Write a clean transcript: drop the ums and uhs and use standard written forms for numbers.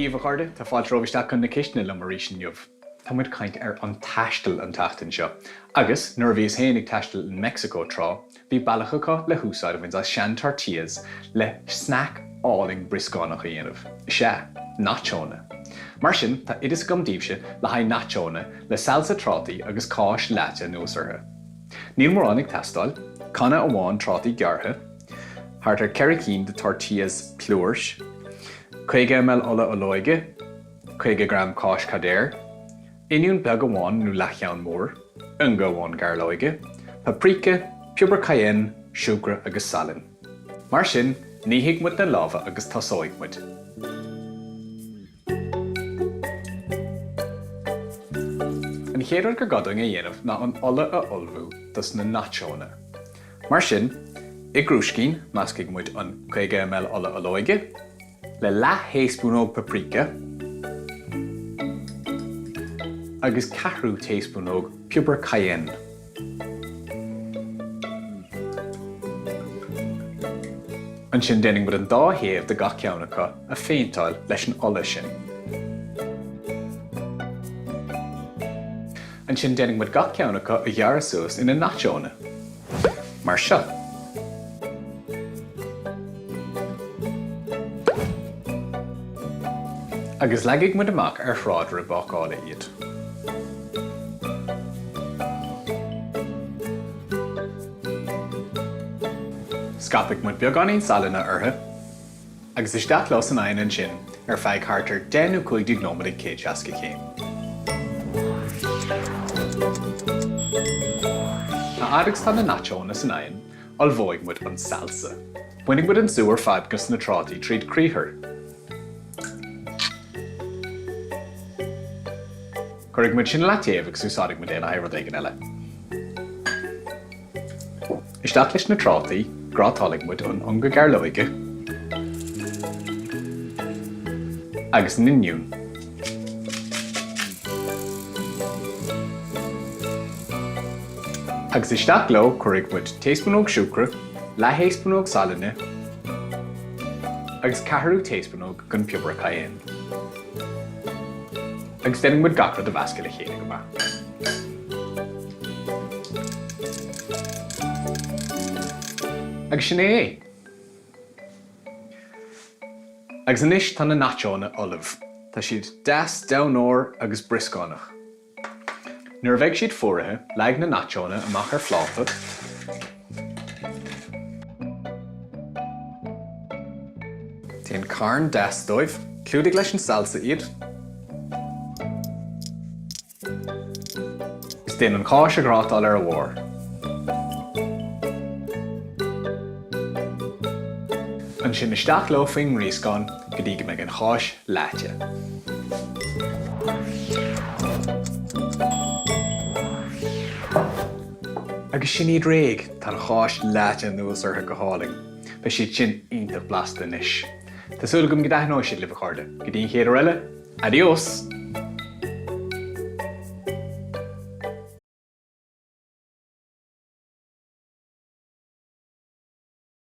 Dia daoibh a chairde, tá fáilte romhaibh isteach chun na cistine liom arís inniu. Tá muid ag caint ar an taisteal an tseachtain seo. Agus nuair a bhíos féin ag taisteal in Meicsiceo tráth, bhí bealach acu le húsáid a bhaint as sean tortillas le snack álainn brioscánach a dhéanamh. Is ea, nachónna. Mar sin, tá oideas agam daoibhse le haghaidh nachónna le salsa trátaí agus cáis leáite anuas orthu. Níl mórán ag teastáil, canna amháin trátaí gearrtha, thart ar 4 cinn de tortillas plúir, 50 ml ola olóige, 50 gram cáis cheddar, oinniún beag amháin nó leathcheann mór, ionga amháin gairleoige, paprika, piobar cayenne, siúcra agus salann. Mar sin, nífidh muid na lámha agus tosóidh muid. An chéad rud gur gá dúinn a dhéanamh ná an ola a ullmhú dos na nachónna. Mar sin, i gcrúiscín, meascfaidh muid an 50 ml ola olóige, le leath thaespúnóg paprika agus ceathrú taespúnóg piobar cayenne. Ansin déanfaidh muid an dá thaobh de gach ceann acu a phéinteáil leis an ola sin. Ansin déanfaidh muid gach ceann acu a ghearradh suas ina nachónna. Mar seo. Agus leagfaidh muid amach ar thráidire bácála iad. Scaipfidh muid beagáinín salainne orthu. Agus isteach leo san oigheann ansin ar feadh thart ar 10 nó 15 nóiméad ag 160 céim. A fhad agus tá na nachónna san oigheann, ullmhóidh muid an salsa. Bainfidh muid an sú ar fad dos na trátaí tríd criathar. Cuirfidh muid sin i leataobh agus úsáidfidh muid é le haghaidh rud éigin eile. Isteach leis na trátaí, grátálfaidh muid an ionga gairleoige agus an oinniún. Agus isteach leo cuirfidh muid taespúnóg siúcra, leath-thaespúnóg salainne agus ceathrú taespúnóg den phiobar cayenne. Agus déanfaidh muid gach rud a mheascadh le chéile go maith. Agus sin é é. Agus anois tá na nachónna ullamh. Tá siad deas donn óir agus brioscánach. Nuair a bheidh siad fuaraithe, leag na nachónna amach ar phláta. Déan carn deas dóibh. Clúdaigh leis an salsa iad. Is déan an cháis a ghrátáil ar a bharr. Ansin isteach leo faoin ngríoscán go dtí go mbeidh an cháis leáite. Agus sin iad réidh! Tá an cháis leáite anuas orthu go hálainn. Beidh siad sin iontach blasta anois. Tá súil agam go dtaitneoidh siad libh a chairde. Go dtí an chéad uair eile, adios!